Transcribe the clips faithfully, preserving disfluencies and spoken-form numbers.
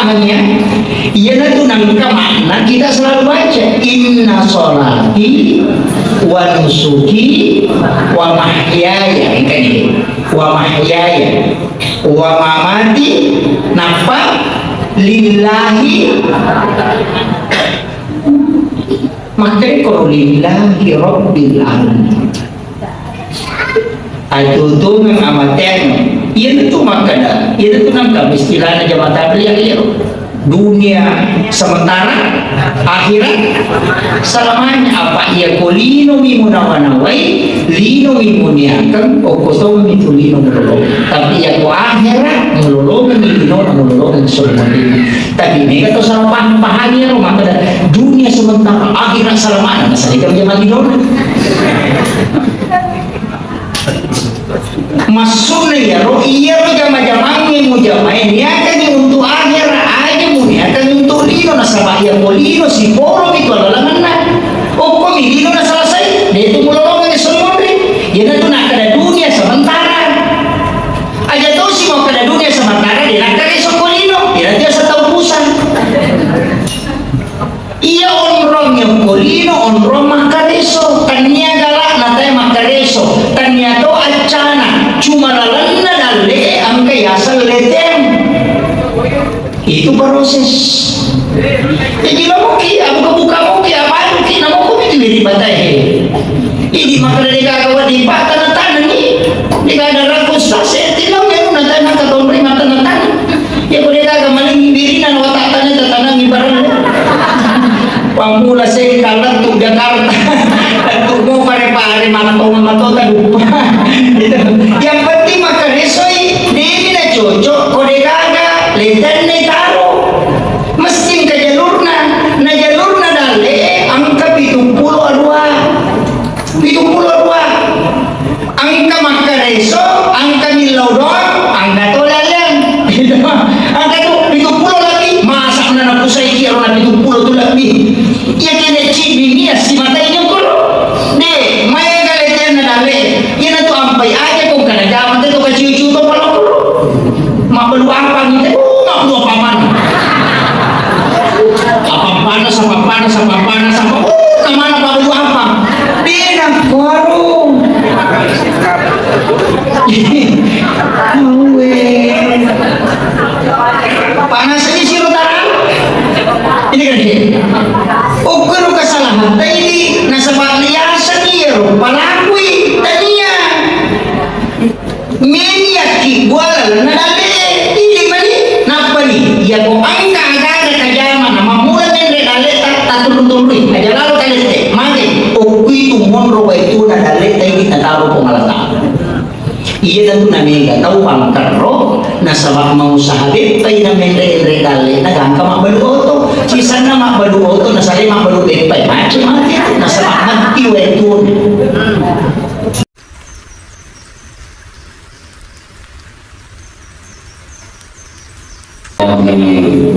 Iya, iyanatu nangka makna kita selalu baca, "Inna sholati wa nusuki wa mahyaya," engkani, "wa mahyaya wa mamati," nappa, "lillahi," makkeda ko, "lillahi rabbil alamin." Atutungeng amateang. Iyanatu makkeda, iyanatu nangka istilahna jamaah tabligh iyaro. Dunia sementara, akhirat selamanya. Apa iya ko linomi munawa-nawai, linomi muniakeng, okko tommi tu lino mulolo. Tapi iya ko akhirat, mulolongengngi lino, mulolongeng surga. Tapi mega to salah paham-pahami iyaro makkeda dunia sementara, akhirat selamanya. Masalahnya jamaah linona. Maksudna iyaro, iyaro jama-jamangnge mujamae niakangngi untuk akhirat, aja muniakangngi untuk lino, nasaba iya ko lino sipolo mitu alalangenna. Okkomi lino nasalasai, de tu mulolongengngi esso monri. Iyanatu nakkeda dunia sementara. Aja tosi makkeda dunia sementara, de nakkeda esso ko lino, iyanatu asa tau pusang. Iya onrong yokko lino, onrong makkareso, tania galakna tae makkareso, tania to accana, cuma lalenna dalle'e engka yaseng leteng. Itu proses. Jadi lamoki, abuka-buka moki, apa aduki, namoko mi tu ri batae. Idi makkeda degaga wedding pattaneng-tanengi. Degaga rakku sase tilau ya na tanang ka tonri mattaneng-taneng. Ya ko degaga maling birina na watattane tatanengi bareng. Pammula sengka lettu Jakarta. Lettu mo pare-pare mana tong mato ta lupa. Gitu. Yang penting makkaresoi, demi na cocok ko degaga letenne taro. Mesti engka jalurna, na jalurna dalle engka pitung pulo dua. Pitung pulo dua. Engka makkareso, engka millau doang, engka to laleang. Engka tu pitung pulo lebbi, masa na napusai iyaro na pitung pulo tu lebbi. Iya kene cibini ya si matai nyokoro. De, maega letenna dalle. Iyana tu ampai aja ko kana jama te to kaciu-ciu to palokoro. Mabbalu apa gitu? Oh, mabbalu apa mana? Apa panas, apa panas, apa panas, apa? Oh, kemana mabbalu apa? Beda, waduh. Awe. Panas aja sih, Rutara. Ini kan dia. Ukur kesalahan tadi nasaba liaseng iyaro palakui tania. Meni yakki buala lalenna dalle, idi mani, nappani, yako engka aga-aga kajama na mammula menre dalle ta, tatunru-tunrui, aja lalo kalette, mage, okkuitu monro waituna dalle ta idi nataro Puang Allah Ta'ala. Iya tentu namega tau pangkerro, nasaba mausaha beppai na menre-enre dalle, na gangka mabbalu oto, sisanna mabbalu oto, nasale mabbalu beppai, macet mati, nasaba mati waituna.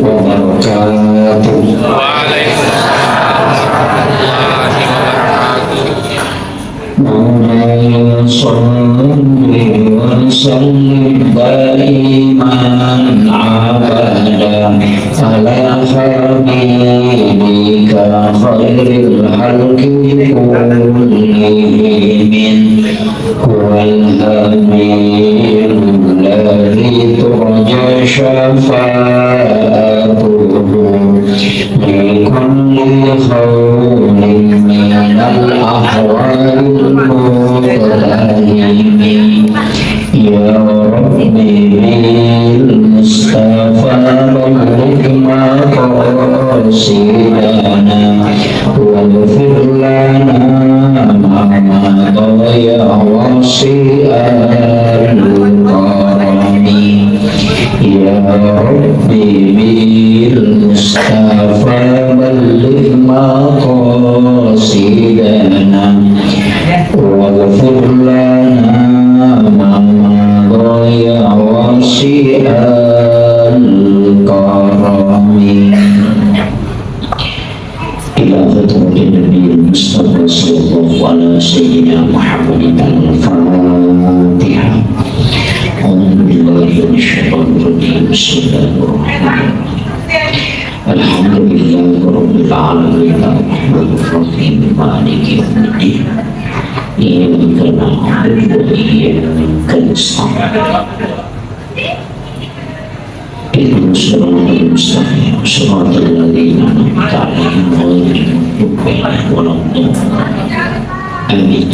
Wabarakatuh. Waalaikumsalam warahmatullahi wabarakatuh. مولاي صل وسلم دائما أبدا على حبيبك خير الخلق كلهم. هو الحبيب الذي ترجى شفاعته لكل هول من الأهوال المقتحم. يا رب بالمصطفى بلغ مقاصدنا واغفر لنا ما مضى يا واسع الكرم. يا رب بالمصطفى بلغ مقاصدنا واغفر لنا ما مضى يا واسع الكرم. إلى حضرة النبي المصطفى صلى الله على سيدنا محمد الفاتحة. أعوذ بالله من الشيطان الرجيم. بسم الله الرحمن الرحيم. العالمين الرحمن الرحيم مالك يوم الدين. إياك نعبد وإياك نستعين. اهدنا الصراط المستقيم، صراط الذين أنعمت عليهم غير المغضوب عليهم ولا الضالين. آمين.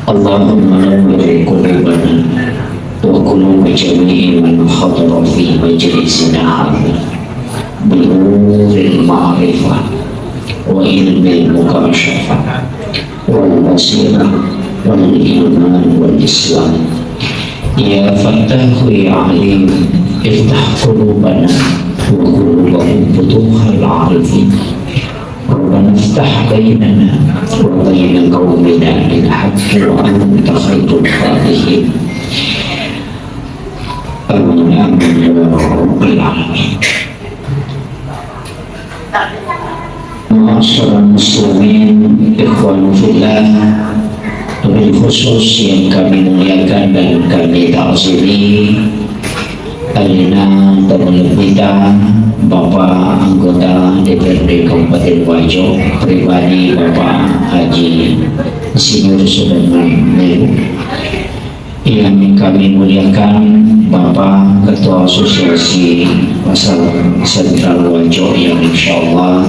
اللهم نور قلوبنا وقلوب جميع من حضر في مجلسنا هذا بنور المعرفة وعلم المكاشفة والبصيرة والإيمان والإسلام. يا فتاح يا عليم، افتح قلوبنا وقلوبهم فتوح العارفين. ربنا افتح بيننا وبين قومنا بالحق وأنت خير الفاتحين. آمين، آمين يا رب العالمين. Ma'asyiral muslimin, ikhwanu fillah, wabil khusus yang kami muliakan dan kami ta'zimi, alena terlebih Bapak anggota D P R D Kabupaten Wajo, pribadi Bapak Haji Insinyur Sudarman Mewu. Yang kami muliakan Bapak Ketua Asosiasi Pasar Sentral Wajo yang insya Allah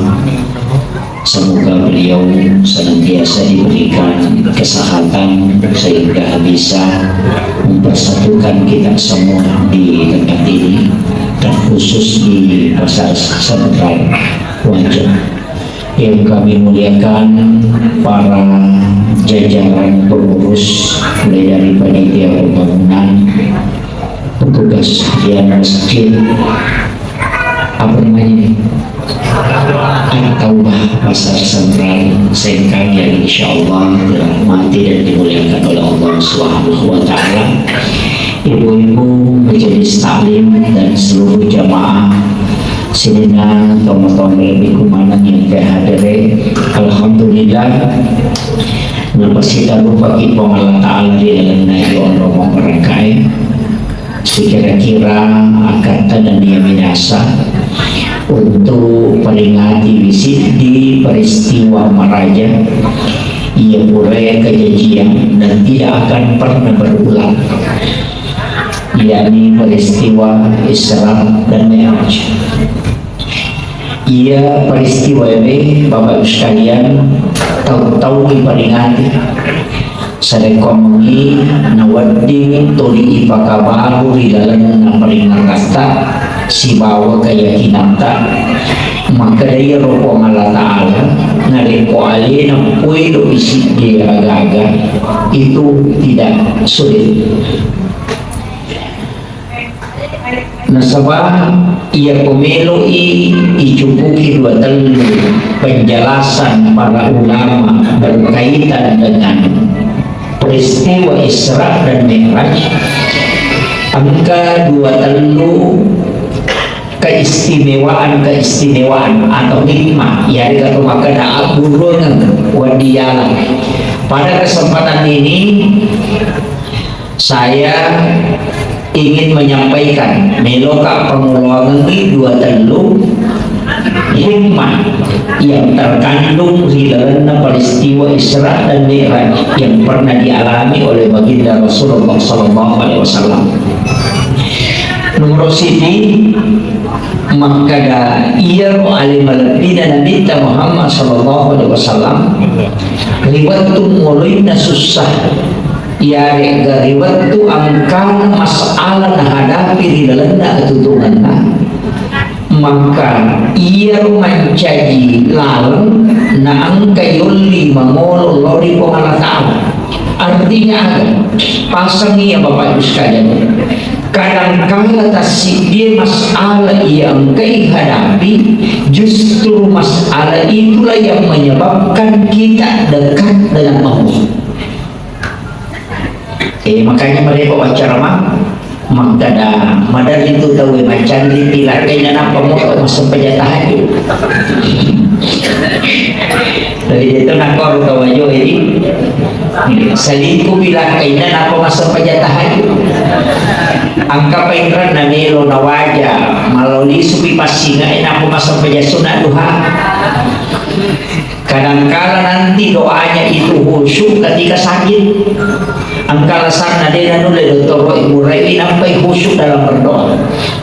semoga beliau senantiasa diberikan kesehatan sehingga bisa mempersatukan kita semua di tempat ini, terkhusus di Pasar Sentral Wajo. Yang kami muliakan para jajaran pengurus, mulai dari panitia pembangunan, petugas harian masjid, apa namanya ini? At-Taubah Pasar Sentral Sengkang yang insya Allah dirahmati dan dimuliakan oleh Allah Subhanahu wa Ta'ala. Ibu-ibu majelis taklim dan seluruh jamaah sininna tomatoa lebih kumanang yang terhadir. Alhamdulillah, napasita rupa ki Puang Allah Ta'ala di dalam naik onrong memberangkai. Sekira-kira akad dan dia minasa untuk peringati bisi di peristiwa maraja ia pura kejajian dan tidak akan pernah berulang, yakni peristiwa Isra dan Mi'raj. Iya peristiwa ini, Bapak Ibu sekalian, tau-tau diperingati. Sarekkoammengngi nawedding tuli ipakabaru ri lalenna paringngeratta sibawa keyakinanta, makkeda iyaro Puang Allah Ta'ala narekko alena poelo isiddi aga-aga, itu tidak sulit. Nasaba iyako melo'i icukuki dua tellu penjelasan para ulama berkaitan dengan peristiwa Isra dan Mi'raj, engka dua tellu keistimewaan-keistimewaan atau hikmah, yarega to makkeda abburuangeng wedding yala. Pada kesempatan ini, saya ingin menyampaikan, meloka pangoloangengngi dua tellu hikmah yang terkandung di dalamnya peristiwa Isra dan Mi'raj yang pernah dialami oleh Baginda Rasulullah sallallahu alaihi wasallam. Nomor siji, makkeda iyaro ale malebbina Nabitta Muhammad sallallahu alaihi wasallam ri wettu moloinna sussa, iyarega ri wettu engkana masalah nahadapi ri lalenna atutungenna, maka iyaro mancaji laleng naengka yolli mangolo lao ri Puang Allah Ta'ala. Artinya aga? Pasang iya, Bapak Ibu sekalian. Kadangkala tassiddie masalah iya engkai hadapi, justru masalah itulah yang menyebabkan kita dekat dengan Allah. Eh, makanya mereka wawancara mah, makkeda maderri tu tauwe macanri pilakkaina nappa moto massempajang tahajud. Tapi itu nakor tau ajo ini. Selingkuh pilakkaina nappa massempajang tahajud. Engka painranna melo nawaja, malao lisupi pas Sehingga enakku massempajang sunat duha. Kadangkala nanti doanya itu khusyuk ketika sakit. Engka alasanna de' nanulle dottoro ibu rai nampai khusyuk dalam berdoa.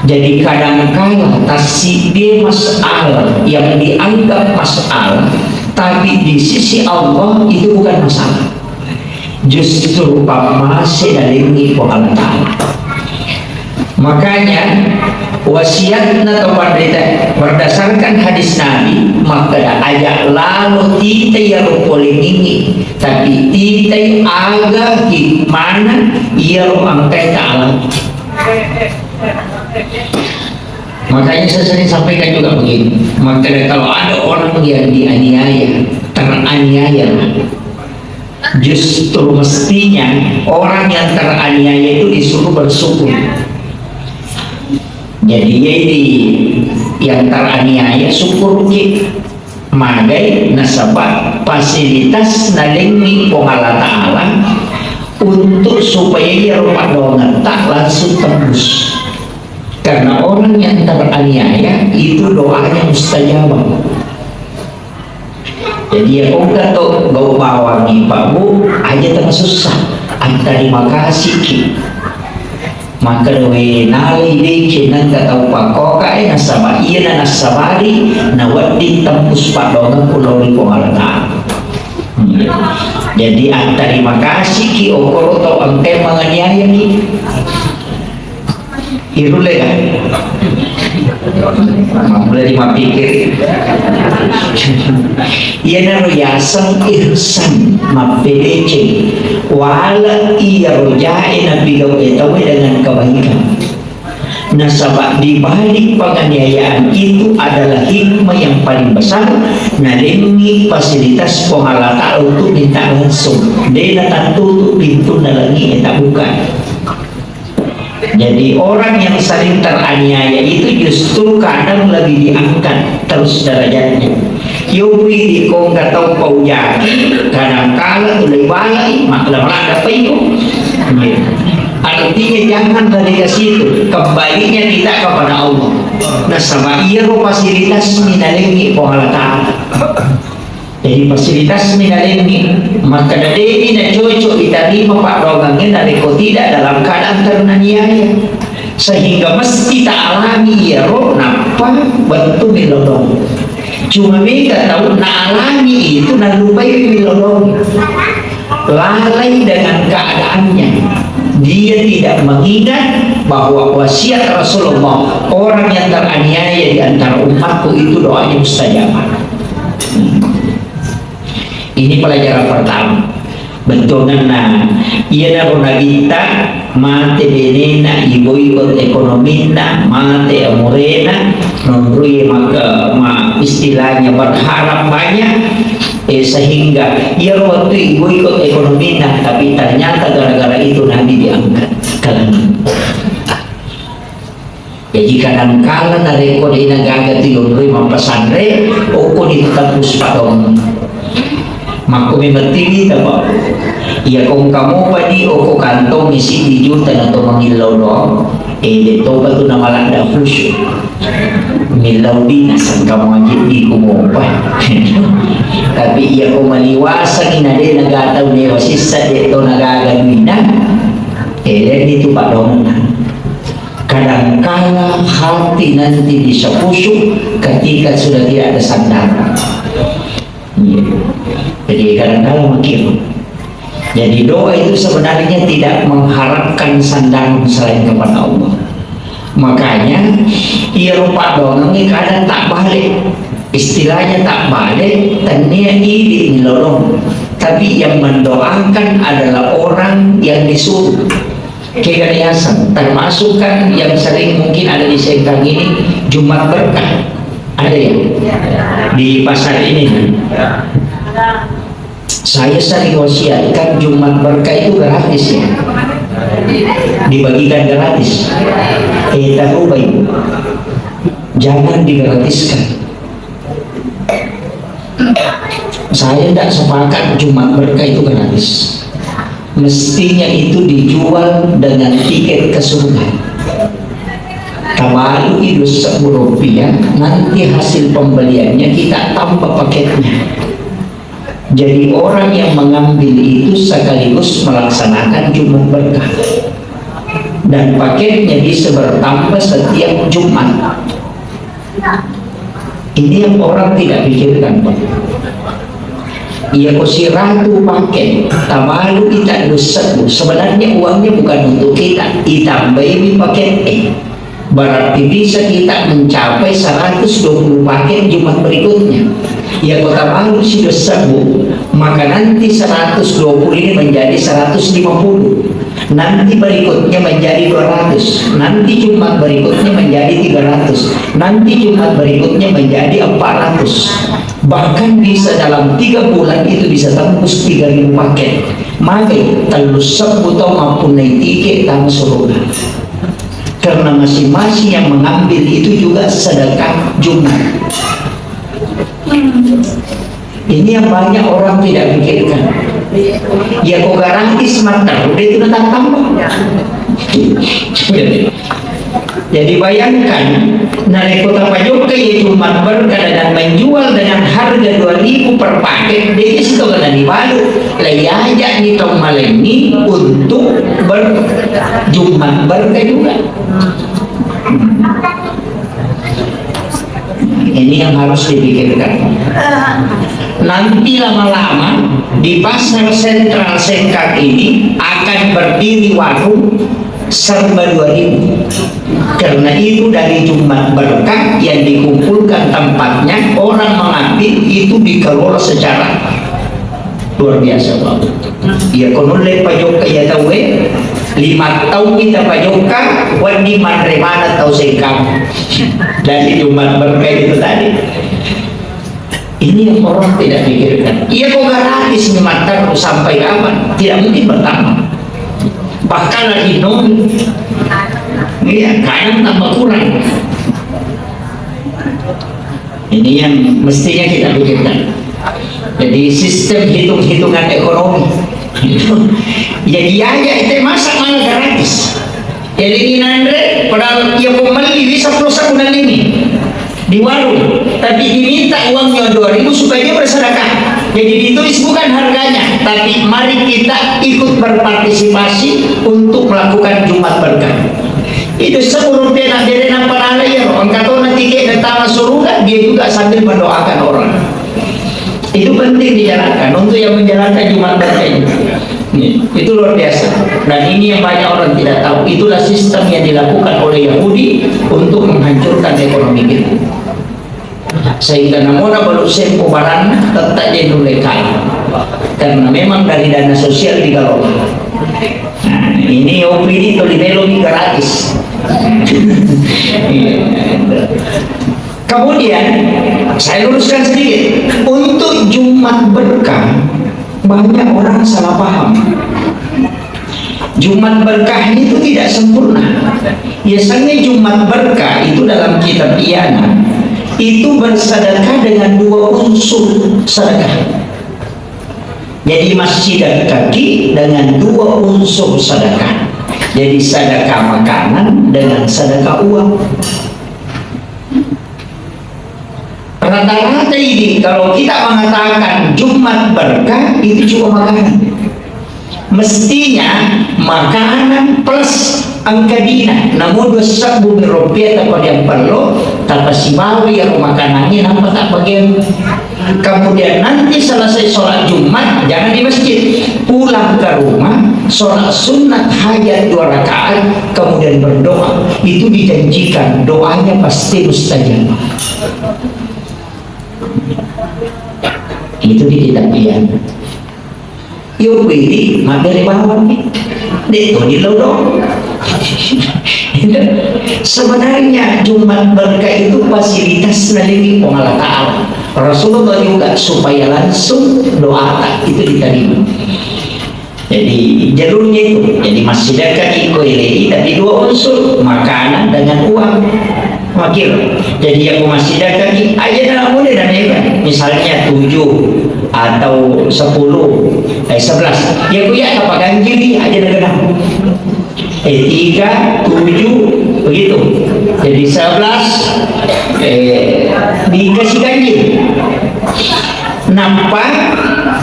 Jadi kadangkala tassibie masalah yang dianggap masalah, tapi di sisi Allah itu bukan masalah. Justru pammase nalengngi Puang Allah Ta'ala. Makanya, wasiatna to panrita berdasarkan hadis Nabi, makkeda, aja lalo titai iyaro polengingngi, tapi titai aga hikmana iyaro engkae ta'alami. Makanya saya sering sampaikan juga begini, makkeda kalau ada orang yang dianiaya, teraniaya, justru mestinya orang yang teraniaya itu disuruh bersyukur. Jadi, jadi yang teraniaya syukur ki. Magai nasaba fasilitas nalengngi Puang Allah Ta'ala untuk supaya iyaro paddoangetta langsung tembus. Karena orang yang teraniaya itu doanya mustajabah. Jadi, ya, engka to gau bawangngi, Pak, Bu, aja tengah susah. Terima kasih ki. Makkeda, we, nalai deki nengka tau pakkoka e, nasaba iyana nassabari nawedding tembus paddoangekku lao ri Puang Allah Ta'ala. Hmm. Jadi, terima kasih ki, okoro tau engkae menganiaya ki. Irulle ka? Mammulai mappikir. Iyanaro yaseng ihsan, mappedeceng. Wala iyaro jae napigau e tauwe dengan kebaikan. Nasaba di balik penganiayaan itu adalah hikmah yang paling besar, nalengngi fasilitas Puang Allah Ta'ala untuk minta langsung. De natattutu pintunna langi e, tabuka. Jadi, orang yang sering teraniaya itu justru kadang lebih diangkat terus derajatnya. Yobui di kongka tau paujaki, kadangkala tu lebih balai, maklum lah dapat itu. Artinya, jangan lari ke situ, kembalinya kita kepada Allah. Nasaba iyaro fasilitas minalengi Puang Allah Ta'ala. Jadi, fasilitas minalengngi, makkeda de'ni nacocok diterima paddoangengnge narekko tidak dalam keadaan teraniaya. Sehingga mesti ta'alami iyaro nappa wettu millau doang. Cuma mega tau naalami itu nallupai millau doang. Lalai dengan keadaannya. Dia tidak mengingat bahwa wasiat Rasulullah, orang yang teraniaya di antara umatku itu doanya mustajabah. Ini pelajaran pertama. Bettuangenna, iyanaro nabitta mate benena, ibu-ibu ekonominna, mate amurena, nonroi maka, ma, istilahnya berharap banyak, eh, sehingga iyaro wettu ibu-ibu ekonominna, tapi ternyata gara-gara itu Nabi diangkat ke langit. Jaji, kadangkala narekko de'na gaga tu yonroi mappasanre, okkoni tu tembus paddoang. Makko memettiwi taba. Iya kongka mopani okko kantongnge siddi juta nato mangillau doang. Eh, de topa tu namaladda khusyuk. Millau di nasengka mojit di kumopa. Tapi iya ko maliwasangi na de nagatau newa sissa de to nagaga duina. Eh, de tu paddoanna. Kadangkala hati nanti bisa khusyuk ketika sudah tidak ada sandaran. Iya. Jadi, kadangkala makkiro. Jadi, doa itu sebenarnya tidak mengharapkan sandaran selain kepada Allah. Makanya, iya rupa doangnya kadang tak balik. Istilahnya tak balik, tania idi lolong. Tapi yang mendoakan adalah orang yang disuruh. Kega yaseng, termasuk kan yang sering mungkin ada di Sengkang ini, Jumat Berkah. Ada ya? Di pasar ini. Saya sering wasiatkan Jumat Berkah itu gratis ya. Dibagikan gratis. Eh, tak lupa ibu. Jangan digratiskan. Saya tidak sepakat Jumat Berkah itu gratis. Mestinya itu dijual dengan tiket ke surga. Tabalu'i dua sebbu rupiah, nanti hasil pembeliannya kita tambah paketnya. Jadi orang yang mengambil itu sekaligus melaksanakan Jumat Berkah. Dan paketnya bisa bertambah setiap Jumat. Ini yang orang tidak pikirkan, Pak. Iya, ko siratu paket, tabalu ita dua sebbu. Sebenarnya uangnya bukan untuk kita, itambahi paket. Eh, berarti bisa kita mencapai seratus dua puluh paket Jumat berikutnya. Iya, ko tabalu si dua sebbu, maka nanti seratus dua puluh ini menjadi seratus lima puluh. Nanti berikutnya menjadi dua ratus, nanti Jumat berikutnya menjadi tiga ratus, nanti Jumat berikutnya menjadi empat ratus. Bahkan bisa dalam tiga bulan itu bisa tembus tiga ribu paket. Magi tellu sebbu tau mappunnai tike tama suruga. Karena masing-masing yang mengambil itu juga sedekah Jumat. Ini yang banyak orang tidak pikirkan. Ya, ko gratis matteru, de' tu natambah. Jadi bayangkan, narekko tapajokka iya Jumat Berkah dengan menjual dengan harga dua ribu per paket, de' sitongeng dibalu. Laiaja' ni tau malenni untuk ber-, Jumat Berkah juga. Ini yang harus dipikirkan. Nanti lama-lama di pasar sentral Sengkang ini akan berdiri warung serba dua ribu. Karena itu dari Jumat Berkah yang dikumpulkan tempatnya, orang mengambil itu dikelola secara luar biasa, Pak. Iya, ko nulle pajokka iya tauwe, lima taung kita pajokka, wedding manre maneng tau Sengkang. Dari Jumat Berkah itu tadi. Ini yang orang tidak pikirkan. Iya, ko gratis ni matteru sampai kapan? Tidak mungkin bertambah. Bahkan lagi nol. Iya, kadang tambah kurang. Ini yang mestinya kita pikirkan. Jadi sistem hitung-hitungan ekonomi. Jadi aja itu masa mana gratis. Jadi inanre, padahal iya pembeli bisa puluh satu ini di warung, tapi diminta uangnya dua ribu supaya dia bersedekah. Jadi ditulis bukan harganya, tapi mari kita ikut berpartisipasi untuk melakukan Jumat Berkah. Itu sepuluh rupiah nak bere nampa nala iya, engka tona tiket tama suruga, dia juga sambil mendoakan orang. Itu penting dijalankan untuk yang menjalankan Jumat Berkah ini. Nih, itu luar biasa. Dan ini yang banyak orang tidak tahu. Itulah sistem yang dilakukan oleh Yahudi untuk menghancurkan ekonomi kita. Sehingga namona balu sempo baranna tetap dia nulle kalah. Karena memang dari dana sosial dikelola. Nah, ini O P D toli melomi gratis. Iya. Kemudian, saya luruskan sedikit. Untuk Jumat Berkah, banyak orang salah paham. Jumat Berkah itu tidak sempurna. Biasanya Jumat Berkah itu dalam kitab Iana itu bersedekah dengan dua unsur sedekah. Jadi, massidekaki dengan dua unsur sedekah. Jadi, sedekah makanan dengan sedekah uang. Rata-rata ini, kalau kita mengatakan Jumat Berkah, itu cuma makanan. Mestinya makanan plus engka dina, namo dua sebbu rupiah tappa diampello, tapasibawa iyaro makanangnge, nampa tappa gem. Kemudian nanti selesai sholat Jumat, jangan di masjid, pulang ke rumah, sholat sunat hajat dua rakaat, kemudian berdoa. Itu dijanjikan, doanya pasti mustajab. Itu di kitab Iana. Yo, wiri, mabbere bawang. Dek, to di lolo. Sebenarnya Jumat Berkah itu fasilitas dari Puang Allah Ta'ala. Rasulullah juga supaya langsung doa itu diterima. Jadi, jalurnya itu, jadi massidekaki ko elei, tapi dua unsur, makanan dengan uang. Makiro. Jadi, yang massidekaki, aja dalam boleh dan hebat. Misalnya tujuh atau sepuluh, eh, sebelas. Ya, ku ya, apa ganjili, aja dalam. Eh, tiga, tujuh, Begitu. Jadi sebelas, eh, dikasih ganjil. Nampa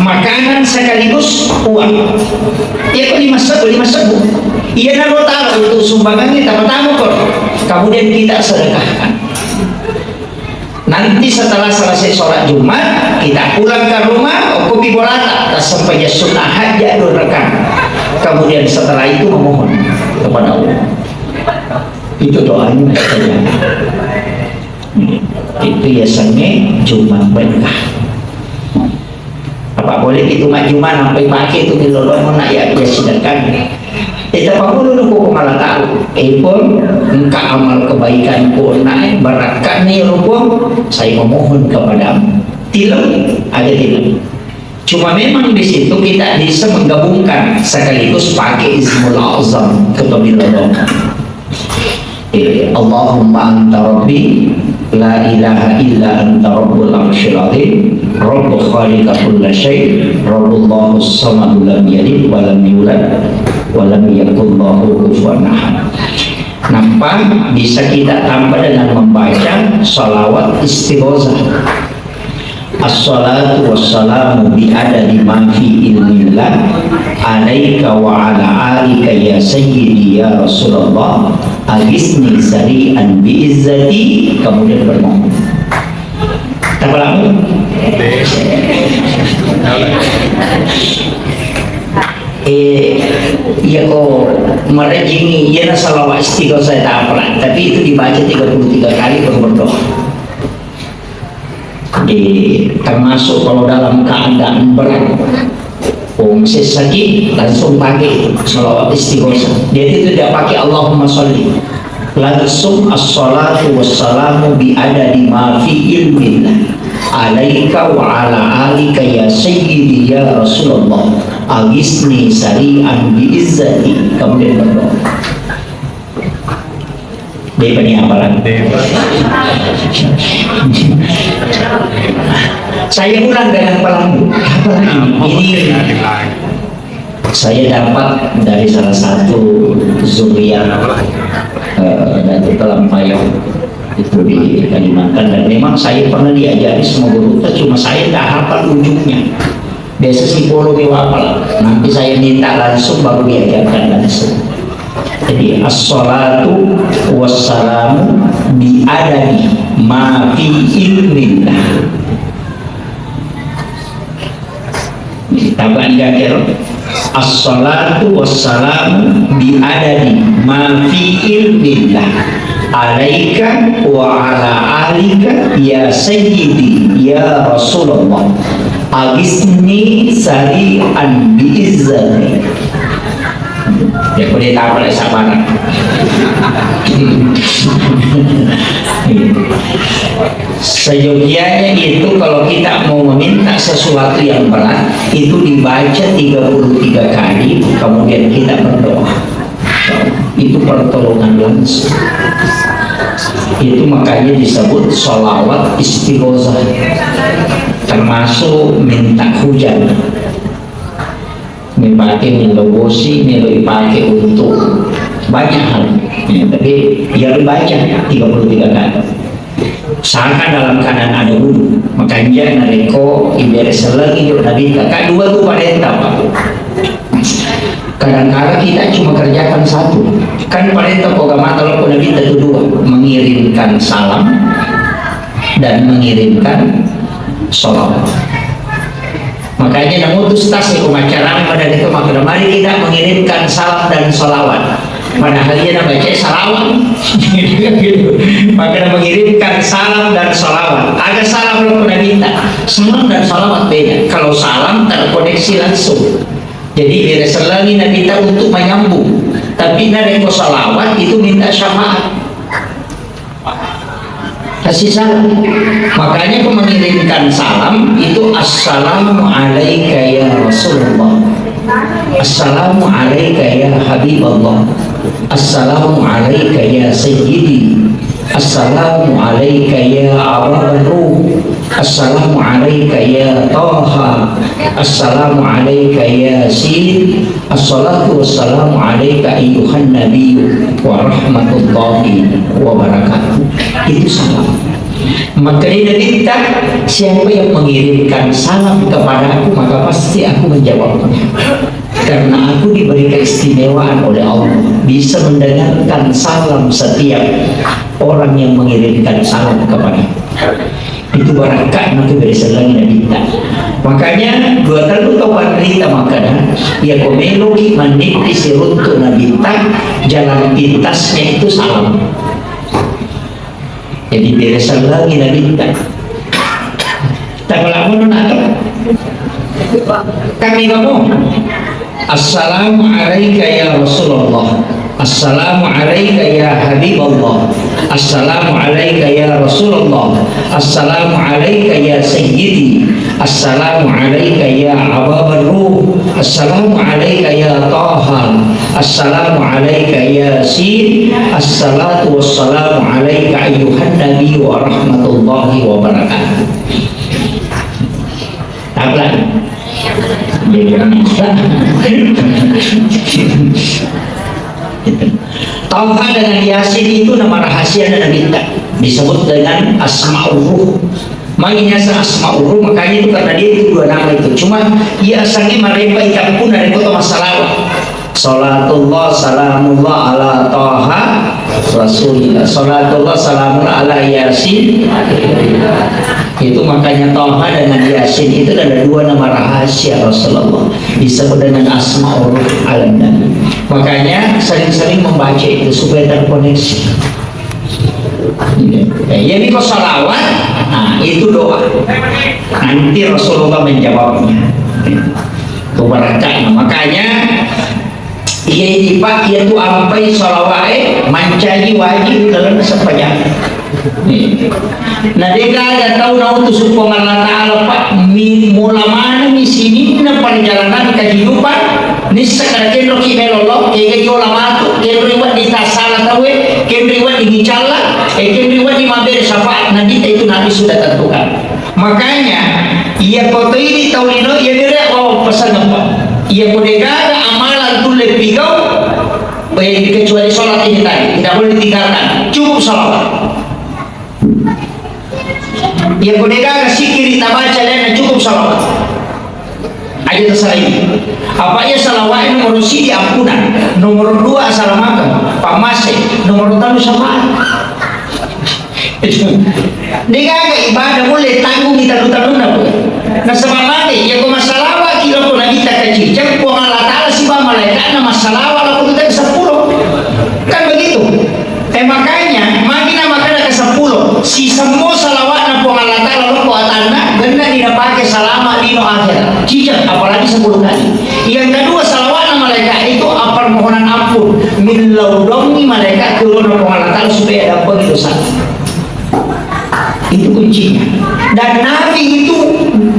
makanan sekaligus uang. Iya, kok lima sebu, lima sebu. Iya, naro taro untuk sumbangannya, tambah-tambah kok. Kemudian kita sedekahkan. Nanti setelah selesai sholat Jumat, kita pulang ke rumah, okkopi bolata, tassempajang sunnah hajat dua rakaat. Kemudian setelah itu memohon kepada Allah. Itu doanya mustajab. Itu yasengnge Jumat berkah. Apa boleh itu majjuma nampai pake itu di lolongan nak ya, ya silakan. Kita pangulu nu koko malatau. Eh pun, engka amal kebaikan ku naik, barakatnya ya Puang. Saya memohon kepadamu. Tilem, ada tilem. Cuma memang di situ kita bisa menggabungkan sekaligus pakai Ismul Azam ke pemilu. Eh, Allahumma anta rabbi, la ilaha illa anta rabbul arsyil azim, rabbu khaliqa kulla syai, rabbullahu samadu lam yalid wa lam yulad wa lam yakul lahu kufuwan ahad. Nampak bisa kita tambah dengan membaca salawat istighosah. Assalatu wassalamu bi adadi ma fi ilmillah alaika wa ala alika ya sayyidi ya Rasulullah, agisni sari'an bi izzati, kemudian bermohon. Tapalamu? Eh, iya ko merejingi, iya na salawat istighosah tapala, tapi itu dibaca tiga puluh tiga kali baru berdoa. Di, termasuk kalau dalam keadaan berat, oh, masih sakit, langsung pakai salawat istighosah. Jadi tidak pakai Allahumma sholli, langsung assalatu wassalamu bi adadi ma fi ilmillah alaika wa ala alika ya sayyidi ya Rasulullah, agisni sari'an bi izzati, kemudian berdoa. Depa ni apalan. Saya ulang dengan pelan. Apa ini? Ini saya dapat dari salah satu zuriat, eh, Datuk Pelampayang itu di Kalimantan, dan memang saya pernah diajari sama guru, cuma saya tidak hafal ujungnya. Biasa si polo mi wapal. Nanti saya minta langsung, baru diajarkan langsung. Jadi, assalatu wassalamu bi adadi ma fi ilmillah. Jadi, tabani gagero. Assalatu wassalamu bi adadi ma fi ilmillah alaika wa ala alika ya sayyidi ya Rasulullah. Agisni sari'an bi izzati. Ya, boleh tahu lah sabar. Seyogianya itu kalau kita mau meminta sesuatu yang berat, itu dibaca tiga puluh tiga kali, kemudian kita berdoa. Itu pertolongan langsung. Itu makanya disebut sholawat istighosah, termasuk minta hujan. Mipake melo bosi, melo ipake untuk banyak hal. Ya, tapi ya dibaca tiga puluh tiga kali. Saka dalam keadaan ada wudhu, makanya narekko ibere sellengi jo Nabi, kakak dua tu parenta, Pak. Kadang-kadang kita cuma kerjakan satu. Kan parenta ko agama kalau ko Nabi tentu dua, mengirimkan salam dan mengirimkan salawat. Makanya namutus tas ya pemacaran pada itu, maka mari kita mengirimkan salam dan salawat. Padahal dia nak baca salawat. Maka mengirimkan salam dan salawat. Ada salam lo pernah minta. Salam dan salawat beda. Kalau salam terkoneksi langsung. Jadi beda selagi nak minta untuk menyambung. Tapi narekko salawat itu minta syafaat. Kasih salam. Makanya aku mengirimkan salam itu, "Assalamu alaika ya Rasulullah. Assalamu alaika ya Habiballah. Assalamu alaika ya Sayyidi. Assalamu alaika ya Aba Barru." Assalamu alaika ya Taha, assalamu alaika Yasin, assalatu wassalamu alaika ayyuhan nabiyyu wa rahmatullahi wa barakatuh. Itu salam. Maka dia minta, siapa yang mengirimkan salam kepadaku, maka pasti aku menjawabnya. Karena aku diberi keistimewaan oleh Allah, bisa mendengarkan salam setiap orang yang mengirimkan salam kepada. Itu barakka' maka beri sellengi Nabitta. Makanya dua tellu tau panrita makkeda, iya ko meloki mannitti siruntu Nabitta, jalan pintasnya itu salam. Jadi beri sellengi Nabitta. Tapi lamun nak kami kamu. Assalamu alaika ya Rasulullah. Assalamu alaika ya Habiballah. Assalamu alaika ya Rasulullah. Assalamu alaika ya Sayyidi. Assalamu alaika ya Ababar Ruh. Assalamu alaika ya Taha. Assalamu alaika ya Yasin. Assalatu wassalamu alaika ayyuhan nabi wa rahmatullahi wa barakatuh. Apa? Taha dengan Yasin itu nama rahasia Nabitta. Disebut dengan Asmaul Ruh. Makanya sa Asmaul Ruh, makanya itu karena dia itu dua nama itu. Cuma iya asangnge marepa itappu narekko to massalawa. Salatullah, salamullah ala Taha Rasulillah. Salatullah, salamullah ala Yasin. Itu makanya Taha dengan Yasin itu ada dua nama rahasia Rasulullah. Disebut dengan Asmaul Ruh ala Nabi. Makanya sering-sering membaca itu supaya terkoneksi. Eh, jadi ko salawat, nah, itu doa. Nanti Rasulullah menjawabnya. Itu barakatnya. Makanya, iya ini, Pak, iya tu ampai salawat, eh, mancaji wajib dalam sepanjang. Nih. Nah, de' gaga tau nautus Puang Allah Ta'ala, Pak, mi-, mula manengi sininna perjalanan kehidupan, nisseng kada kenroki melolo, kega jola matu, kenroi wedding tassala tauwe, kenroi wedding icalla, eh, kenroi wedding mabbere syafaat, Nabitta itu Nabi sudah tentukan. Makanya, iya ko toini tau lino, iya bere, oh, pesan apa? Iya ko de' gaga amalan tulle pigau, eh, kecuali sholat ini tadi, tidak boleh ditinggalkan. Cukup salawat. Iya ko de' gaga sikkiri tabaca lainna, cukup salawat. Aja terserah ini. Apa iya salawat nomor siji ampunan, nomor dua asalamakeng, pammase, nomor tellu syafaat. De' gaga ibadah mulle tanggungi tellu-tellunna, Bu. Nasaba mate, iya ko massalawa ki lako Nabitta kaciceng, Puang Allah Ta'ala sibawa malaikatna massalawa lako tu tette seppulo. Kan begitu? Eh, makanya, magi na makkeda ke seppulo, sisemmo salawatna Puang Allah Ta'ala loko atanna, gennani napake salama lino akhirat. Ciceng, apalagi sepuluh kali. Yang kedua, salawatna malaikat itu permohonan ampun. Millau dongi malaikat ke ulona Puang Allah Ta'ala supaya dapat dosa. Itu kuncinya. Dan Nabi itu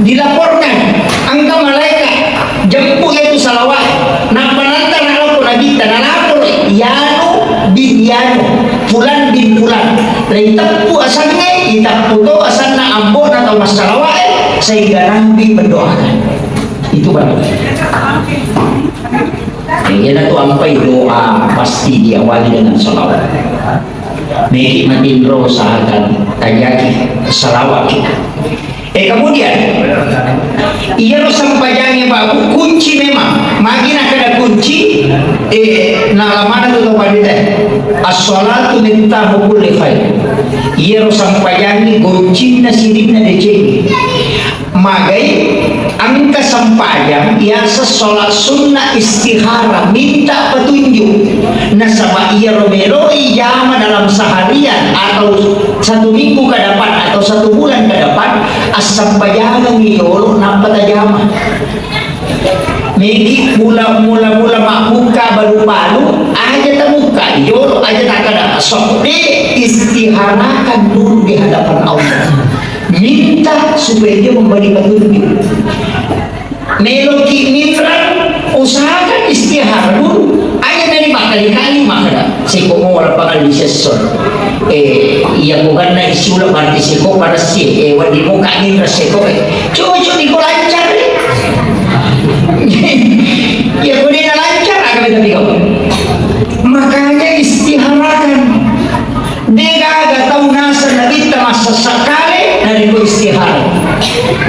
dilaporkan, engka malaikat jemput itu salawat. Nappa nantang naloko Nabitta, nalapor, Yanu bin Yanu, Fulan bin Fulan. Riteppu asangnge, iteppu to asanna ambo'na tau massalawae, sehingga Nabi mendoakan. Itu baru. Yang enak tu ampai doa pasti diawali dengan salawat. Meki matinro usahakan tajaki salawat kita. Eh, kemudian, iyaro sempajangnge, Pak, kunci memang. Magi nakkeda kunci, eh, nalamana tu tau padita. As-shalatu miftahu kulli khair. Iyaro sempajangnge kuncinna sininna decengnge. Magai engka sempajang yaseng sholat sunnah istikharah, minta petunjuk. Nasaba iyaro meloi jama dalam seharian atau satu minggu ke depan atau satu bulan ke depan, assempajangengngi yolo nappa tajama. Megi mula-mula mula mabbuka balu-balu, aja tabukka yolo, aja takkada, sokde, istiharakan dulu di hadapan Allah. Minta supaya dia memberi petunjuk. Meloki minrang, usahakan istihara dulu. Aja tadi berkali-kali makkada, seko mola pangalli sessor. Eh, iya ko ganna isi ula berarti seko parassi, eh, wedding muka angin reseko, eh. Coba, coba, iko lancar, eh. Iya ko dena lancar, aga beda bego. Makanya istiharakan. De gaga tau naseng nabitta massessa kale, narekko istihara.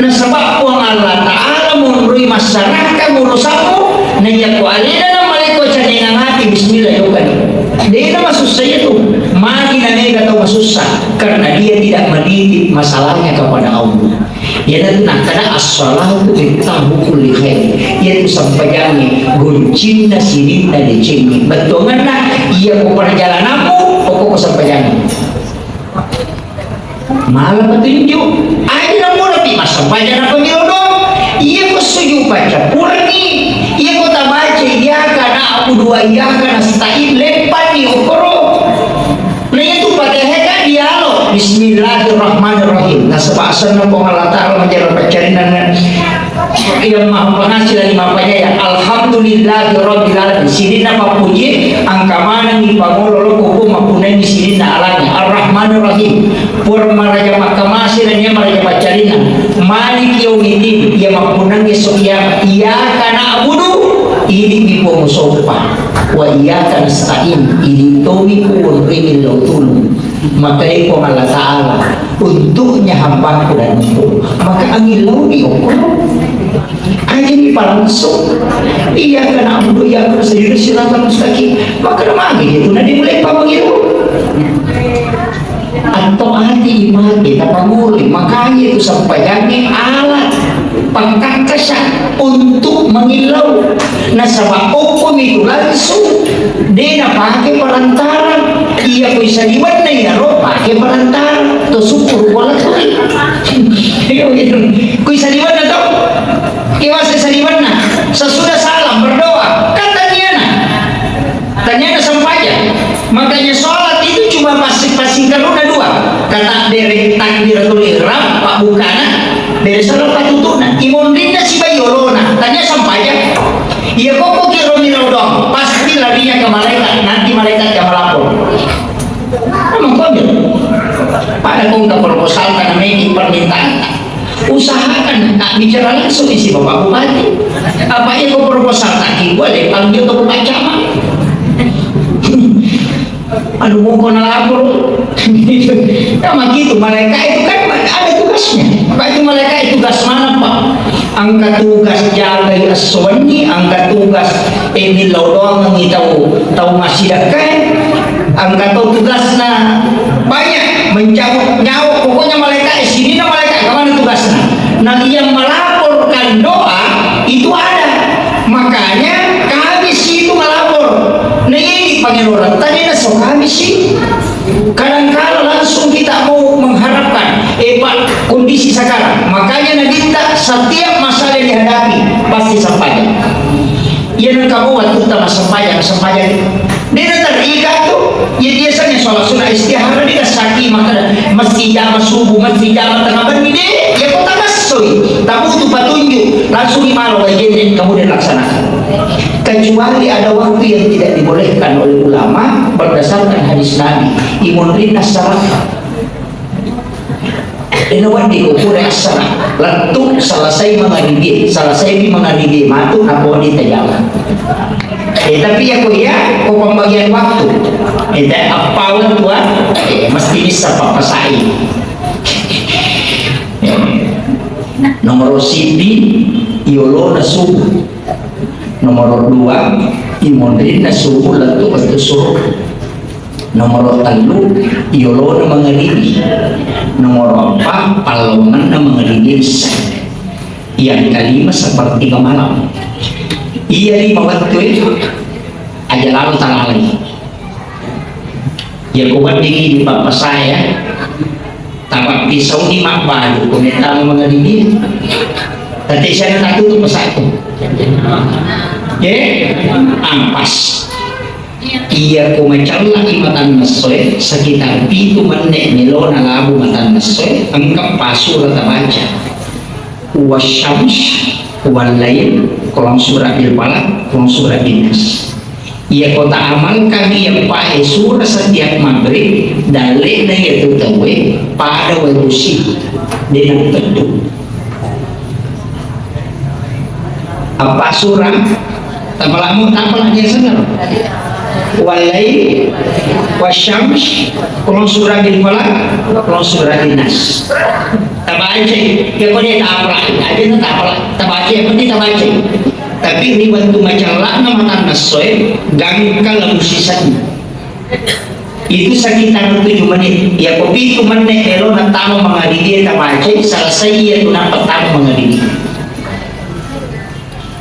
Nasaba Puang Allah Ta'ala monroi masyarakat urusammu, na iya ko alena na malekko canengang ati, bismillah, yokani. Dena masussa iya tu. Magi na mega tau masussa, karena dia tidak menitip masalahnya kepada Allah. Iyanatu nakkeda, "As-salatu miftahu kulli khair." Iyatu sempajangnge goncinna sininna decengnge. Bettuangenna, iya ko perjalananmu, pokokko sempajangnge. Mala petunjuk. Aja na mula pi massempajang na pemilo doang. Iya ko sujud paccapurengngi. Iya ko tabaca iyyaka na'budu wa iyyaka nasta'in, leppanni okkoro. Na iyatu Fatihah kan dialog. Bismillahirrahmanirrahim. Nasaba asenna Puang Allah Ta'ala manjari paccarinanna. Iya Maha Pengasih lagi Maha Penyayang. Alhamdulillahirabbil alamin. Sininna pappuji engka manengngi pangolo lokko ko mappunnai sininna alangnge. Arrahmanirrahim. Puang maraja makkamase dan iya maraja paccarinang. Maliki yaumiddin. Iya mappunnangngi esso kiamat. Iyyaka na'budu. Idi mi Puang soppa. Wa iyyaka nasta'in, idi tomi kuwonroi millau tulung. Maka iko Allah Ta'ala, untuknya hambaku dan untuk. Maka angin launi okko. Aja ni palsu. Iyyaka na'budu wa iyyaka nasta'in, ihdinas siratal mustaqim. Maka namagi itu, na dimulai pamangiru. Atau ati imate tapangurui, makanya itu sempajangnge alat pangkakkasa untuk mengillau. Nasaba okkomi tu langsung, de napake perantara. Iya kui saliwenna iyaro pake perantara. To syukur bola kui. Iya, iya. Kui saliwenna to. Kewasa saliwenna. Sesudah salam berdoa. Kan taniana. Taniana sempajang. Makanya sholat itu cuma pas-, passingkaruna dua. Kata bere takbiratul ihram, pabbukana, bere sholat patutuna. Imonrinna sibawa yolona. Tania sempajang. Iya koko kiro mirau dong. Pasti larinya ke malaikat. Nanti malaikat yang melapor. Emang kau pada kau ke proposal karena making permintaan. Usahakan, Kak, bicara langsung isi Bapak Bupati. Apa iya ko proposal tak ki boleh panggil ke Pak Camat. Aduh, mau kena lapor. Nah, begitu, malaikat itu kan ada tugasnya. Apa itu malaikat itu tugas mana, Pak? Engka tugas jagai esso wenni, engka tugas, eh, millau doangengngi tau, tau massidekkae, engka to tugasna banyak, mencabut nyawa, pokoknya malaikat, eh, sininna malaikat, kemana tugasna? Nah, yang melaporkan doa itu ada. Makanya kami situ melapor. Nah, ini pangeloran tadi na so kami sih. Kadangkala langsung kita mau mengharapkan, eh, Pak, kondisi sekarang. Makanya Nabitta setiap masalah yang dihadapi, pasti sempajang. Iya, nengka mau waktu kita sempajang, sempajang. Dia tetap ikat tuh. Ya, biasanya sholat sunnah istihara dia sakit, maka mesti jama subuh, mesti jama tengah benni deh. Ya, kota masoi. Tak butuh petunjuk. Langsung imalo, kamu dia laksanakan. Kecuali ada waktu yang tidak dibolehkan oleh ulama berdasarkan hadis Nabi, imonrinna sarafa. Ena wedding ko pura assara, lettu selesai mangaribi, selesai mi mangaribi matu, nappa wedding tajama. Eh, tapi ya ko iya, ko pembagian waktu. Eh, ta-, appawan tua, eh, mesti bisa papasai. Eh, nomor sipi, yolona subuh. Nomor dua, imonrinna subuh lettu wettu suruh. Nomor tellu, yolona mangaribi. Nomor empat, pallawangenna mangaribi isya. Yang kelima, sepertiga malam. Iya lima wettu itu, aja lalo talalai. Ya, ko weddingngi di papa saya, tapappisauni mabbaju, ko mettama mangaribi. Tette sana tatu tu pesatu. Ye, ampas. Iya ko macellaki matanna essoe, sekitar pitu menne melona labu matanna essoe, engka pasura tabaca. Wasyams, wallail, qul a'udzu birabbil falaq, qul a'udzu birabbin nas. Iya ko ta amalkan iya pae sura setiap maghrib, dalle'na iya tu tauwe pada wae bosi, de' nappettu. Apa sura? Tapalamu, tapala dia seneng. Walai, wasyams, kulon sura bin falak, kulon sura bin nas. Tabaca, ya ko de' tapala, aja tapala, tabaca, yang penting tabaca. Tapi ri wettu macella'na matanna essoe, gangka labu sisenna. Itu sekitar tujuh menit. Ya, ko pitu menit elo nattama mangaribi, tabacai, selesai iya tu nappa tama mangaribi.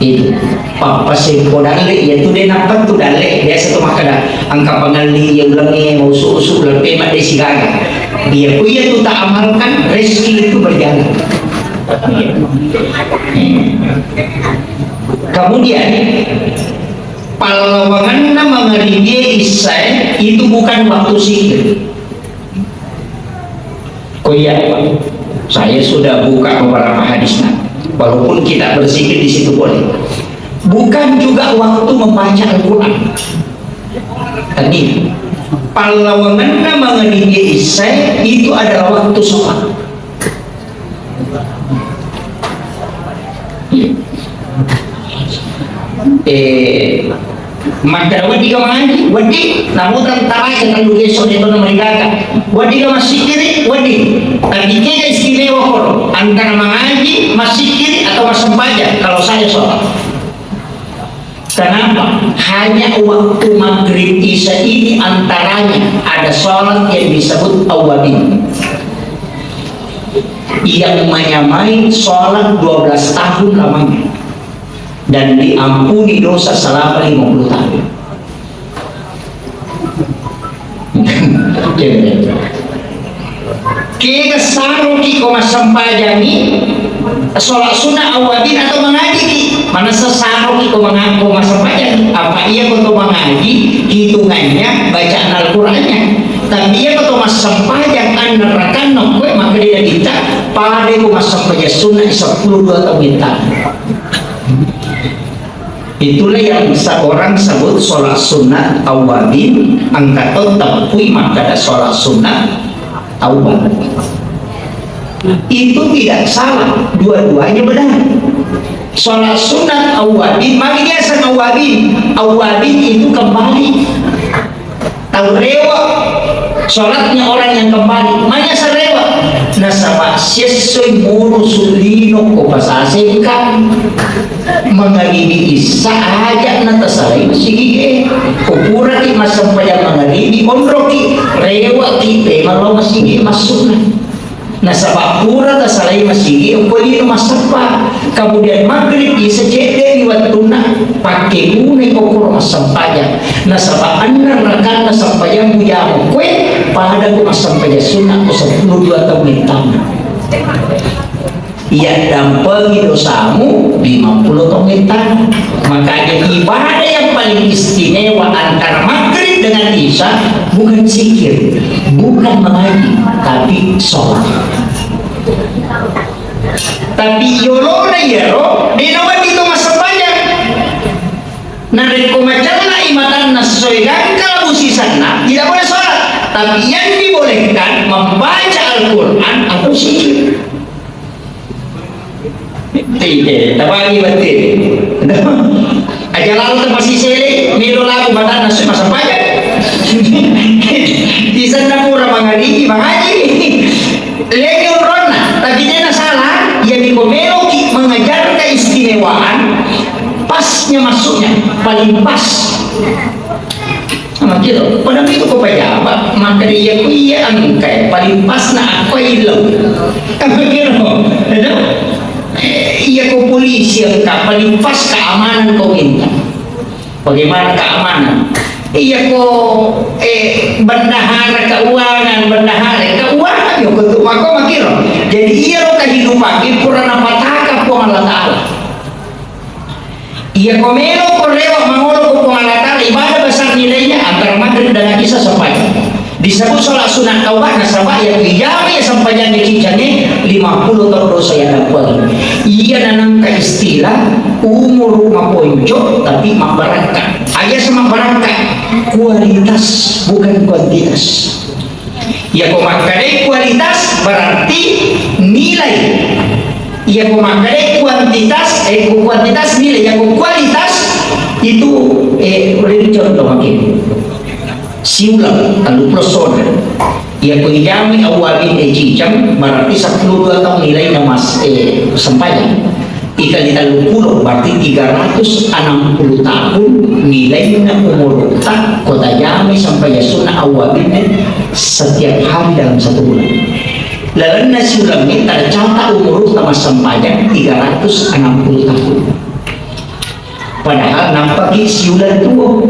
Itu. Pappasempo dalle, iya tu de' nappa tu dalle. Biasa tu makkeda, engka pangelli iya ulengnge, mausu-usu, ulang pema de' sigaga. Iya, ku iya tu ta amalkan, rezeki itu berjalan. Kemudian, pallawanganna mangaribie issae itu bukan waktu zikir. Oh iya, saya sudah buka beberapa hadisnya. Walaupun kita berzikir di situ boleh. Bukan juga waktu membaca Al-Quran. Tadi, pallawanganna mangaribie issae itu adalah waktu sholat. Eh, makkeda wedding ka mangaji, wedding, namu tentara yang telu geso de' tona merigaka. Wedding ka massikkiri, wedding. Tapi kega istimewa koro antara mangaji, massikkiri, atau massempajang? Kalau saya sholat. Kenapa? Hanya waktu maghrib isya ini antaranya ada sholat yang disebut awwabin, yang menyamai sholat dua belas tahun lamanya dan diampuni dosa selama lima puluh tahun. Kega saroki ko massempajangi sholat sunnah awwabin atau mangajiki? Manessa saroki ko manga-, ko massempajangi. Apa iya ko to mangaji, hitungannya bacaan Al-Qurannya. Tapi iya ko to massempajang anna rakanna, kue makkeda kita pada ko massempajang sunnah sepuluh dua tahun kita. Itulah yang sa-, orang sebut sholat sunat awwabin, engka to teppui makkeda sholat sunat awwab. Itu tidak salah, dua-duanya benar. Sholat sunat awwabin, magi biasa awwabin? Awwabin itu kembali. Tau rewa, sholatnya orang yang kembali. Manya sarewa? Nasaba siessoi murusu lino ko pasasengka. Mangaribi issa aja na tasalai masigie. Ko puraki massempajang mangaribi, onroki, rewaki, pemalo masigie massu'na. Nasaba pura tasalai masigi okko lino massappa. Kemudian maghrib, isa cedde mi wettunna pakkegunai okkoro massempajang. Nasaba enneng rakaat sempajang mujama kue pada ko massempajang sunna ko sepuluh dua taung ettana. Iya dampengi dosamu lima puluh taung ettana. Makanya ibadah yang paling istimewa antara maghrib dengan isya bukan zikir, bukan mengaji, tapi sholat. Tapi yolona iyaro, de nawedding to massempajang. Narekko macellai matanna sesuai gangka labu sisenna, tidak boleh sholat. Tapi yang dibolehkan membaca Al-Quran atau zikir. Tide, tabangi bette. Aja lalu tempat sisele, melo lagu batana su masampajang. Di sana pura mangaribi, mangaji. Lagi uronna, tapi dia na salah, ya miko meloki mengejar keistimewaan, pasnya masuknya, paling pas. Makkiro, pada itu ko pejabat, maka dia ku iya engkai, paling pas na aku ilo. Makkiro, ya toh? Iya ko polisi engka, paling pas keamanan ko minta. Bagaimana keamanan? Iya ko, eh, bendahara keuangan, bendahara keuangan, ya ko tu mako makkiro. Jadi iya lo kehidupan, pura napataka Puang Allah Ta'ala. Iya ko melo ko rewa mangolo ko Puang Allah Ta'ala, ibadah besar nilainya antara maghrib dengan isya sempajang. Disebut sholat sunat taubah, nasaba iya ijama iya sempajang cicange lima puluh taung dosa yang dapat. Iya nanangka istilah umur maponco tapi mabarakka. Aja sama barakka, kualitas bukan kuantitas. Iya ko makkedai kualitas berarti nilai. Iya ko makkedai kuantitas, eh, ko kuantitas nilai, iya ko kualitas itu, eh, boleh contoh mungkin. Siuleng, tellu puluh sona. Iya ko ijamai awwabinna ciceng, berarti seppulo dua tahun nilai na mas, eh, sempajang. Dikali tellu puluh, berarti tiga ratus enam puluh tahun nilaina umurutta, ko tajamai sempajang sunna awwabinna setiap hari dalam satu bulan. Lalenna siuleng ini tercatat umurutta massempajang tiga ratus enam puluh tahun. Padahal nampaki siuleng tuo.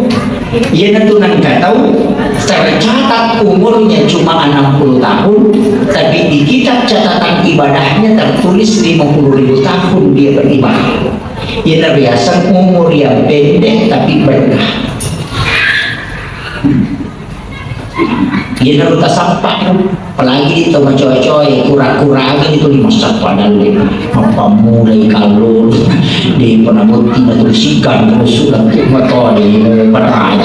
Iyanatu nengka tau tercatat umurnya cuma enam puluh tahun, tapi di kitab catatan ibadahnya tertulis lima puluh ribu tahun dia beribadah. Iyana riaseng umur yang pendek tapi berkah. Iyanaro tasappa, apalagi di tau macoa-coa, kura-kurangeng itu lima sappa dalle, mappammulai kallolo, de pernah botting na tusikan, terus sudah tu matoa de, berai.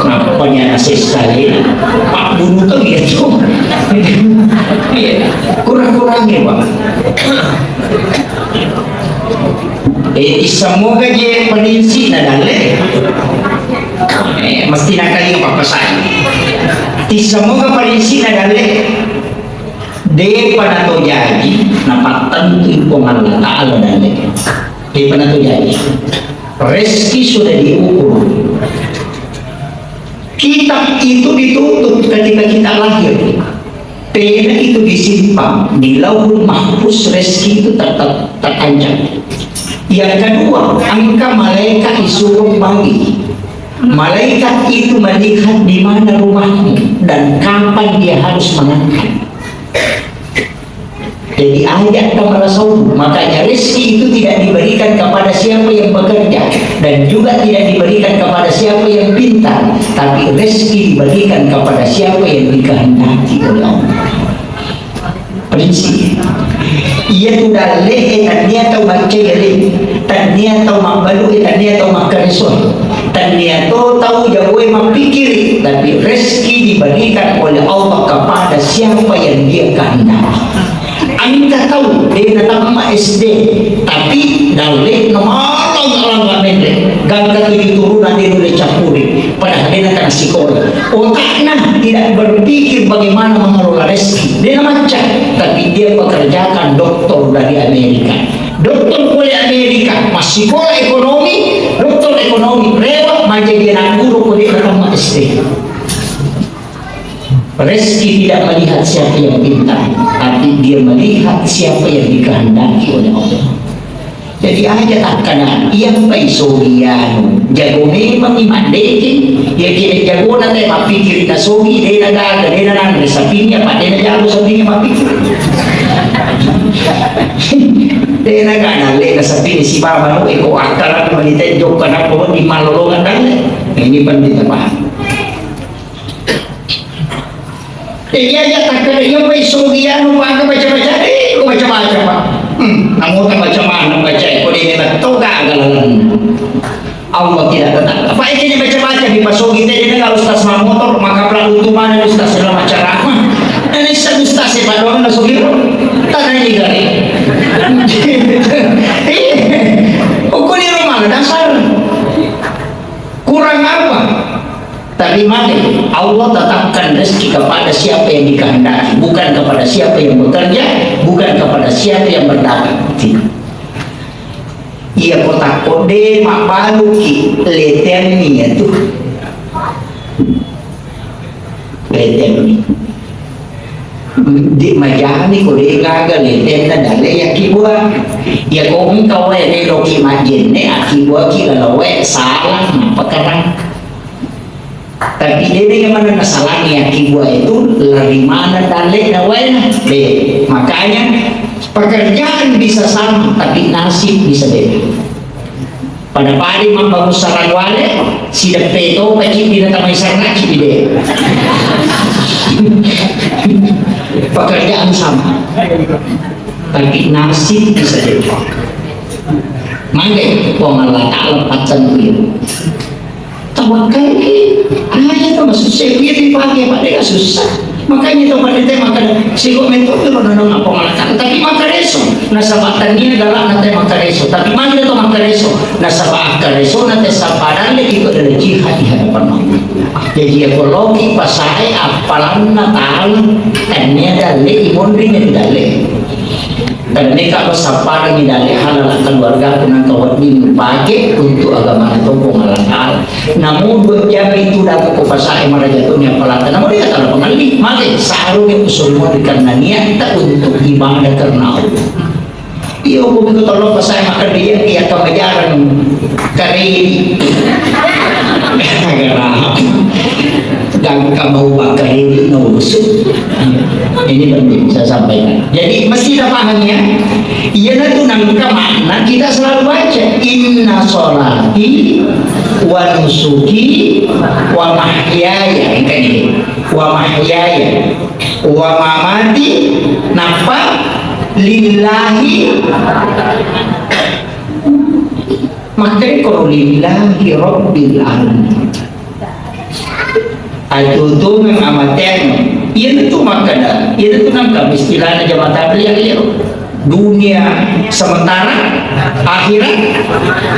Nappa nyana sessa de, pabbunuteng itu. Iya, kura-kurangeng, Pak. Eh, tissemmoga je parinsi'na dalle. Eh, mesti nakalinga pappasai. Tissemmoga parinsi'na dalle. Depa nato jaji, napattentui Puang Allah Ta'ala dalle. Depa nato jaji. Rezeki sudah diukur. Kitab itu ditutup ketika kita lahir. Pena itu disimpan di Lauhul Mahfuz, rezeki itu ter-, ter-, terancam. Yang kedua, engka malaikat disuruh bagi. Malaikat itu melihat di mana rumahmu dan kapan dia harus mengangkat. Jadi, aja' ka merasa ulu. Makanya, rezeki itu tidak diberikan kepada siapa yang bekerja dan juga tidak diberikan kepada siapa yang pintar, tapi rezeki diberikan kepada siapa yang dikehendaki oleh Allah. Prinsip. Iya tu dalle, eh, tania tau maccaire, tania tau mabbalu, eh, tania tau makkareso. Tania to tau jagoe mappikiri, tapi rezeki diberikan oleh Allah kepada siapa yang Dia kehendaki. Engka tau de natamma S D, tapi dalle na malang-alang menre, gangka tuju turuna de nulle cappuri, padahal de nakana sikola. Otakna tidak berpikir bagaimana mengelola rezeki, de namacca, tapi dia pekerjakan doktor dari Amerika. Doktor pole Amerika, massikola ekonomi, doktor ekonomi, rewa mancaji anak guru ko de natamma S D. Rezeki tidak melihat siapa yang pintar, tapi dia melihat siapa yang dikehendaki oleh Allah. Jadi, aja' takkana, iya pai sogi anu, jago memang i maddeceng, iya kira jagona te mappikiri na sogi, de na gaga, de na nanre, sapinna, apa de na jago sapinna mappikiri. De na gaga, le na sapinna sibawa manu, eko akkalan, manita jokka na ko di malolongan dalle. Ini pendeta paham. Eh, iya, iya, takkeda iya, wai, sogi anu, maka baca-baca, eh, ko baca-baca, Pak. Hmm, namo ta baca mana, baca, eh, ko de metto gaga lalang. Allah tidak tetap. Apa ini baca-baca di pasogi tadi dengan Ustaz Mamotor, maka pelalu tu mana Ustaz dalam acara apa? Dan Ustaz, Ustaz, eh, Pak, doang, Ustaz, gitu. Tanah ini gari. Iya. Ukur di rumah, dasar. Kurang apa? Tapi male, Allah tetapkan rezeki kepada siapa yang dikehendaki, bukan kepada siapa yang bekerja, bukan kepada siapa yang berdagang. Tidak. Iya, ko takko de mabbaluki, leteanni iya tu. Leteanni. De majani ko de gaga letenna dalle yakkibua. Iya ko engka wae meloki majjenne, akkibuaki lalo wae salah nappakerang. Tapi de de maneng nasalangi yakkibua itu lari maneng dalle na waena. De, makanya pekerjaan bisa sama, tapi nasib bisa beda. Pada-pada mabbangun sarang wale, sideppe to, pacci pina tamai sarang, cippi de. Pekerjaan sama, tapi nasib bisa beda. Mangke Puang Allah Ta'ala paccang kuya. Tawakkalki, aja to masussa, iya dipake, Pak, de' susah. Makanya to pandita makkeda, siko metto tu lo nanang apa malakang. Tapi makkareso, nasaba tania galak na te makkareso. Tapi magi to makkareso, nasaba akkareso na te sapadalle iko adalah jihad di hadapan Allah. Jadi ya koloki pasae appalanna taala, tania dalle imonri ne dalle. Karena meka lo sappadangi dalle halal keluarga ku nangka wedding pake untuk agama na to Puang Allah Taala. Namu dua jam itu dapat ko pasae maraja tu ni apalata. Namu dia kata pengalih, maka saru ni usul mau karena niat tak untuk ibadah karena Allah. Iya, aku begitu tolong pasae maka dia, dia akan menjarang. Kare. Gangka mau bakare no usut. Ini penting saya sampaikan. Jadi mesti kita paham ya. Iya tu nangka makna kita selalu baca inna sholati wa nusuki wa mahyaya. Ini kan ini. Wa mahyaya wa mamati napa lillahi Makkedako lillahi rabbil alamin. Atuo-tuongeng amateangnge. Iyanatu makkeda, iyanatu nangka istilahna jamaah tabligh iyaro. Dunia sementara, akhirat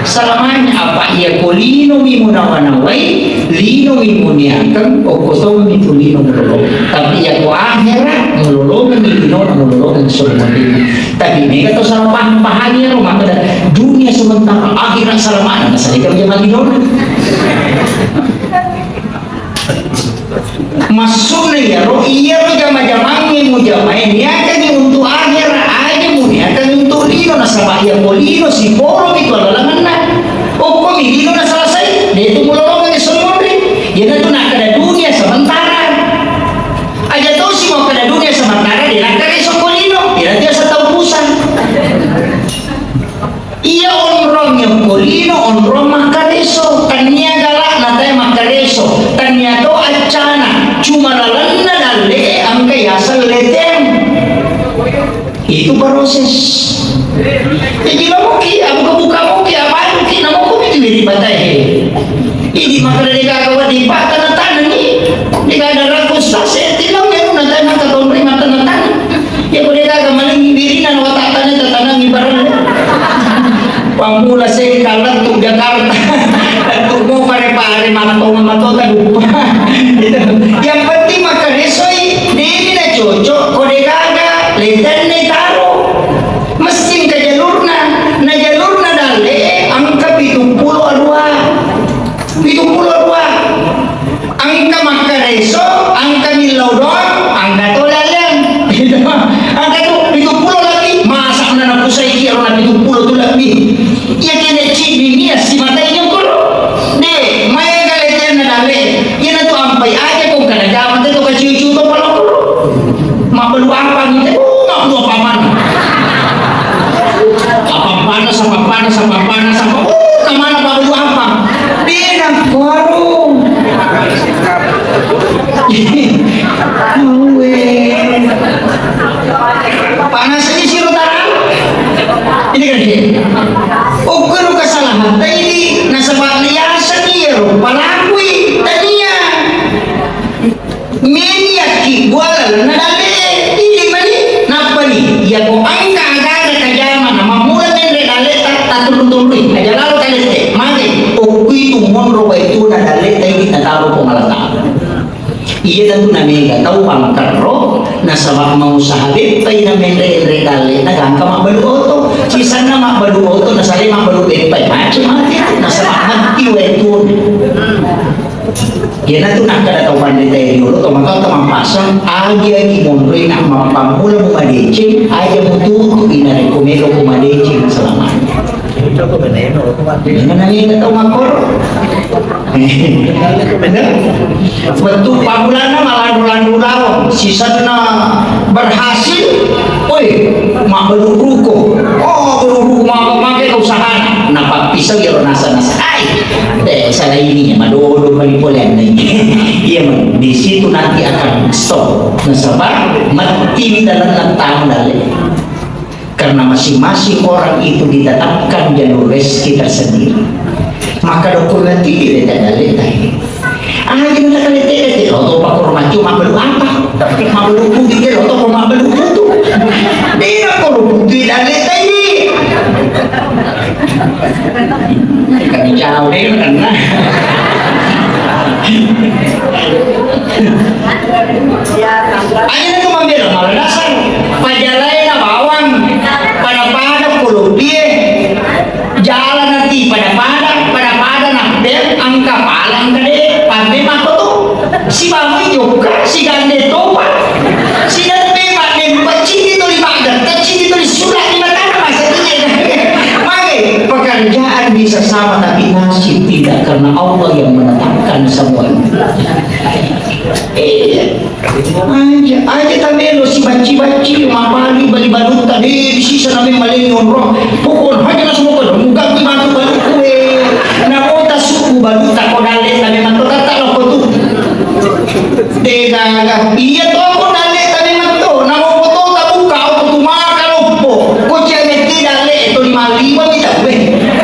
selamanya. Apa iya ko linomi munawa-nawai, linomi muniakeng, okko tommi tu lino mulolo. Tapi iya ko akhirat, mulolongeng linona, mulolongeng surga. Tapi mega to salah paham-pahami ro makkeda dunia sementara akhirat selamanya, masalahka jama linona. Maksudna iyaro, iyaro jama-jamangnge mujamae niakangi untuk akhirat, aja muniakangi untuk lino, nasaba iya ko lino sipolo mi tu alalangenna. Okkomi lino nasalasai, de tu mulolongengi semonri. Iyanatu nakkeda dunia sementara. Aja tosi makkeda dunia sementara, de nakkareso ko lino, iyanatu asa tau pusang. Iya onrong yokko lino, onrong makkareso, tania galak na tae makkareso, tania to accana, cuma lalenna dalle engka yaseng leteng. Itu proses. Jadi lamoki, abuka-buka moki, apa moki, namokomi tu wiri batae. Idi makkeda degaga wedding pattaneng-tanengi, degaga rakko sase, tilau ya, na taneng ka tonroi mattaneng-taneng. Ya ko degaga maling wirina na watattane tatanengi bareng. Pammula sengka lettu Jakarta, lettu mo pare-pare, mana tau mama tota lupa. Itu. Yang penting makkaresoi, demi na cocok, ko degaga, letenne taro. Mesti engka jalurna, na jalurna dalle engka pitung pulo arua. Pitung pulo arua. Engka makkareso, engka millau doang, engka to laleng. Engka tu pitung pulo lebbi, masa na napusaiki ero na pitung pulo tu lebbi. Iya kene cini nia simatai nyokoro. De, maega letenna dalle. Iyanatu ampai aja ko kada jama te to kaciu-ciu to palokoro. Mabbalu apa ni te? Oh, mabbalu apa mana? Apa-apana, apa-apana, apa-apana, apa-, oh, kamana mabbalu apa? Beda kuaro. Awe. Panas ini siro tarang. Ini kan dia. Ukur kesalahan tadi nasaba liasan iyaro palakui tania. Meniakki buala na dalle, idi mani, nappani, iya ko engka aga-aga kajama na mammula menre dalle ta, taturru-turrui, aja lalo kalette, mage, okkuitu monro waituna dalle ta idi nataro ko malata. Iya tentu na mega tau pangkerro, nasaba mausaha beppai na menre-enre dalle na gangka mabbalu oto, sisanna mabbalu oto, nasale mabbalu beppai, macam mati, nasaba mati waituna. Iyanatu nakkeda tau pandita e riolo, tau matoatta mappasang, agiangi monroina mappammula mumadeceng, aja mututu inarekko melo mumadeceng selamanya. Iyanana mega tau makkoro. Wettu pammulanna malandu-landu lawang, sisenna berhasil, oi, mabbalu ruko. Oh, balu ruko, ma-, ma-, make usahana. Napappisau iyaro nasa-nasa. Ai, eh, salah ini ya, madodo mani pole anna ini. Iya, di situ nanti akan stop. Nasaba, matti mi dalam tau dalle. Karena Masing-masing orang itu ditetapkan jalur rezeki tersendiri. Maka dokter nanti tidak ada letai. Ah, kita kali tidak tidak lo tuh pakor macam mak belum apa? Mak belum putih dia lo tuh mak belum putih. Dia kalau putih dan letai. Kami jauh deh karena. Aja tu mambela malah dasar. Pajalaina bawang pada-pada kolombie. Jalan nanti pada-pada, pada-pada nabbeng angka palang kade pamme mako tu. Si bamui jokka, si gande topa. Si dan memang memang cinti tu lima ganta, cinti tu surat lima tanah masa tu je. Mage, pekerjaan bisa sama tapi nasib tidak, karena Allah yang menetapkan semuanya. Iya. Aja, aja tamelo si bacci-bacci, mapali bali balutta, deh, sisa nami maling nonrong. Pokok aja langsung pokok, muka ki matu balukku, eh. Namo ta suku balutta ko dalle, tapi matu tata lo ko tu. Degaga. Iya to, ko dalle tadi metto. Namo foto tabuka, ko tu maka loppo. Ko cewek ti dalle to lima lima mi tabe.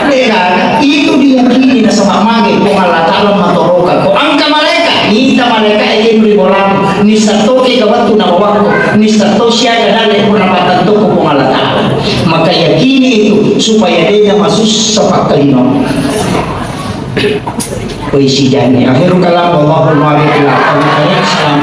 Degaga. Itu diyakini nasaba mage Puang Allah Taala matoroka. Ko angka malaika, minta malaika e ri bolang. Nissatto ke ga wettu na bawakko. Nissatto siaga dalle ko napatantokko Puang Allah Taala. Maka yakini itu supaya dena masussa pakkalino. Woi, sijani. Akhirul kalam, wallahul muwaffiq ila aqwamit thariq.